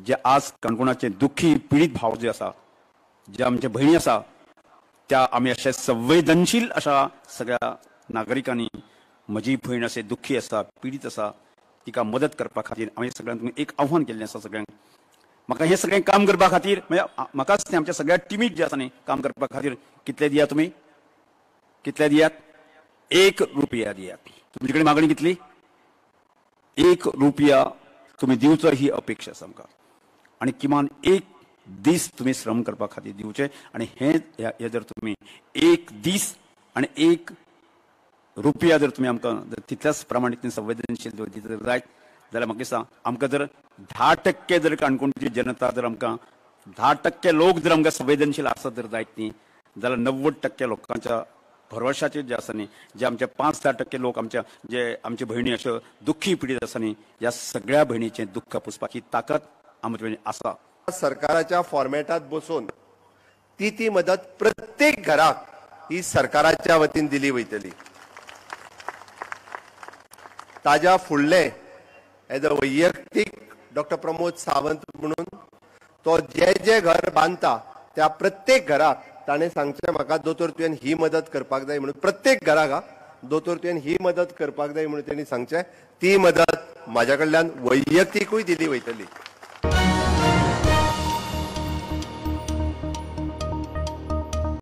जे आज काणकोणाचे दुख्खी पिडीत भाव जे आसा, जे आमचे भयणी आसा, त्या आमी अशे संवेदनशील अशा सगळ्या नागरिकांनी म्हजी भयण अशें दुख्खी आसा, पिडीत आसा, तिका मदत करपा खातीर हांवें सगळ्यांक एक आव्हान केल्लें आसा. सगळ्यांक म्हाका हें सगळें काम करपा खातीर, म्हणजे म्हाकाच न्ही, आमच्या सगळ्या टिमीक जे आसा न्ही काम करपा खातीर कितले दिया तुमी, कितले दियात? 1 रुपया दियात. तुमचे कडेन मागणी कितली? 1 रुपया तुमी दिवचो ही अपेक्षा आसा आमकां. आनी किमान 1 दीस तुमी श्रम करपा खातीर दिवचे. आनी हे जर तुमी 1 दीस आनी 1 रुपया जर तुमी आमकां तितल्याच प्रमाणें संवेदनशील दित जर जायत जाल्यार म्हाका दिसता आमकां जर 10% जर काणकोणची जनता जर आमकां 10% लोक जर आमकां संवेदनशील आसत जर जायत न्ही जाल्यार 90% लोकांच्या भरवशाचेर जे आसा न्ही, जे आमचे 5-10% लोक आमच्या जे आमचे भयणी अश्यो दुख्खी पिडीत आसा न्ही, ह्या सगळ्या भयणीचें दुख्ख पुसपाची ताकद आमचे आसा. सरकाराच्या फॉर्मेटात बसून ती ती मदत प्रत्येक घराक ही सरकाराच्या वतीन दिली वयतली. ताज्या फुडलें एज अ वैयक्तीक डॉक्टर प्रमोद सावंत म्हणून तो जे जे घर बांदता त्या प्रत्येक घराक ताणें सांगचें म्हाका दोतोर तुवें ही मदत करपाक जाय म्हणून, प्रत्येक घराक दोतोर तुवें ही मदत करपाक जाय म्हणून तेणी सांगचें, ती मदत म्हाज्या कडल्यान वैयक्तिकूय दिली वयतली.